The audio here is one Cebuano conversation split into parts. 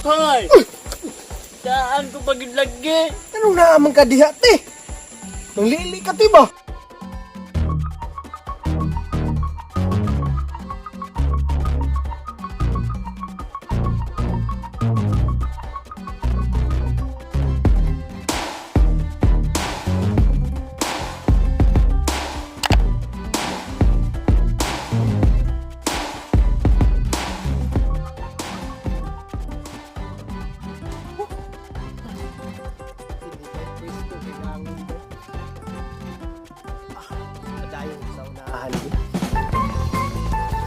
Hoy! Daan ko pagid lagi. Anong naaman ka diha, te? Nanglili ka, te ba? Padayon sa unahan.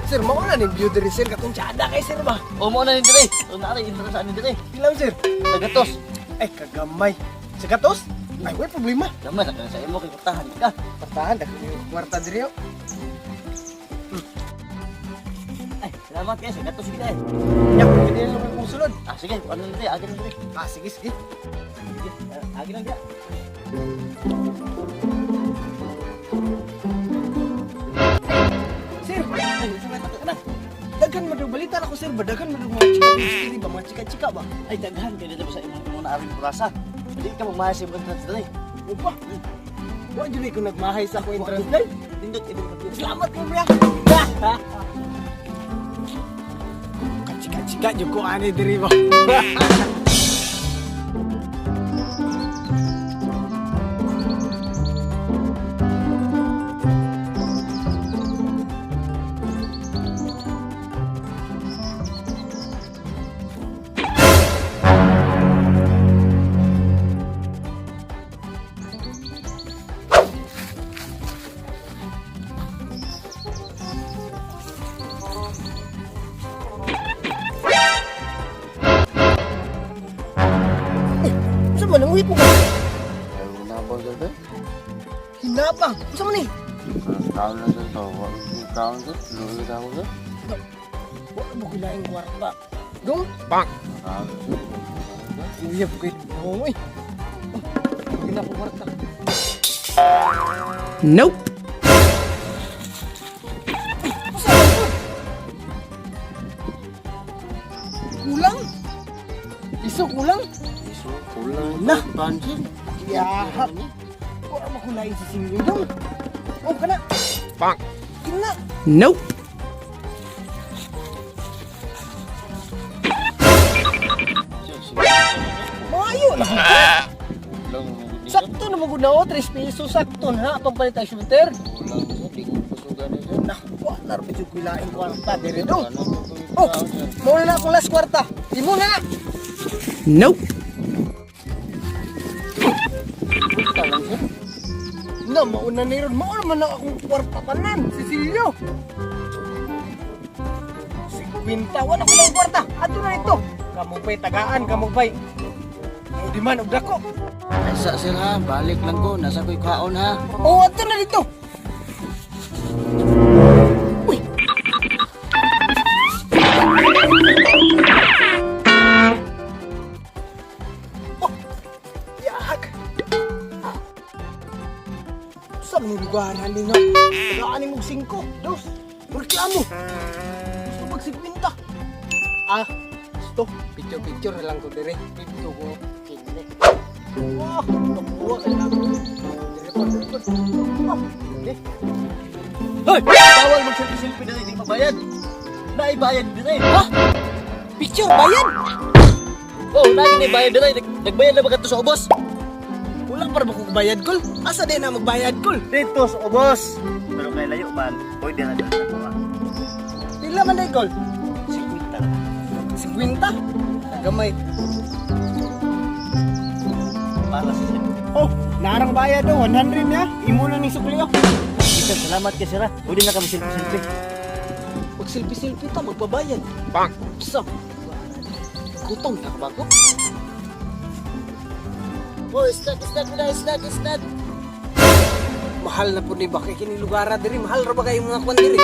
Sir, mauna ni view diri sir katong tsada kay sir ba? O mo na ni dire. O na rin intro sa ani dire. Pila sir? Tagatos. Ay kagamay. Sa gatos? Ay, way problema. Gamay na sa imo kay kutahan ka. Patahan dako ni kwarta diri oh. Ay, salamat kay sa gatos gid ay. Nya, pwede na lang kong sulod. Ah, sige, ano na dire? Agi na dire. Ah, sige, sige. Sige, agi lang dire. Sir, Ay, sa may tato na. daghan man daw balita na ko sir ba daghan man daw mga chika diri ba mga chika-chika ba? Ay, daghan kay dito sa imo mo na aring brasa. Di ka magmahay sa imong entrance dire. Upa. Wa jud ko nagmahay sa akong entrance day. Dindot idol ka. Salamat ko bra. Kachika-chika jud ko ani diri ba. Unsa man ang mo ka? Hinabang sir ba? Hinabang. Unsa man ni? Kaon lang sir. Kaon sir. Lugi sa ako sir. Wa mo kilaing kwarta. Dong, Kaon sir. iya po kayo. Oo, eh. Hindi na ako kwarta. Nope. Kulang? Iso kulang? Iso, kulang. Na. Kaon sir. Yahap. Wa mo kulain si Singyo dong. Oh, kana. Bang. Kina. Nope. Sir, sige. Maayo na. Kulang. Sakto na magud na oh, 3 pesos sakto na pampalit ay shooter. Kulang sir. Di ko pusugan sir. Nah, wa na ra jud kilaing kwarta dire dong. Ano Oh, mao na akong last kwarta. Imo na. Nope. Kulang lang sir. Na mauna ni ron, mao man na akong kwarta tanan, Cecilio. 50, wala ko lang kwarta. Ato na ito. Kamu pa'y tagaan, kamu pa'y. Mo di man og dako. Ay sa sir ha. Balik lang ko. Nasa ko'y kaon ha. Oh, ato na dito. Uy. Oh, yahak. Sa mga lugar ni nga. Tagaan mo 5, 2. Reklamo. Gusto pag 50. Ah, gusto. Picture-picture na lang ko dire. Dito ko kini. Wah, nakuha ka na. Dire pa, dire pa. Ah, hindi. Hoy! Bawal mag-selfie-selfie dire, di pa bayad. Naibayad dire. Ha? Picture bayad? Oh, lagi na bayad dire. Nagbayad na ba kadto sa ubos? Wala para ba kong bayad kol? Asa din na magbayad kol? Dito sa ubos. Pero kay layo man, pwede na dito sa kuha. Pila man day kol? 50 lang. 50? Gamay. Para sa selfie. Oh, narang bayad oh, 100 niya. Imo na ni sukli oh. Sir, salamat kay sir. Pwede na kami selfie-selfie. Pag selfie-selfie ta magbabayad. Bang. Sa. Gutom na ba ko? Oh, snack, snack na, snack, snack. Mahal na po ni ba kay kini lugar diri, mahal ra ba kayo mga kwan diri?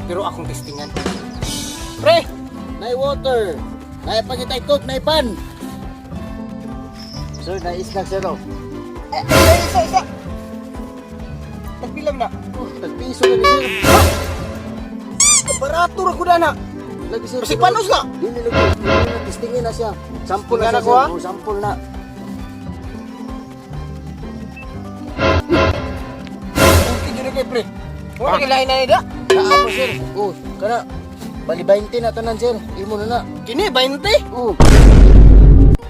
Pero akong testingan. Pre! Nay water. Nay pangitay coke, nay pan. Sir, nay snack sir oh. Eh, eh, isa, isa. Tagpilang na. Oh, tagpiso na ni sir. Barato ra ko na. Lagi, sir. Basig panos na. Dili lagi. Dili na testingin na siya. Sample na Tingnan siya, ako, sir. ah. Oh, sample na. Okay jud kay pre. Wala kay lain na nida. Naa mo, sir. Oh, kana. Bali 20 na tanan, sir. Imo na na. Kini 20. Oh.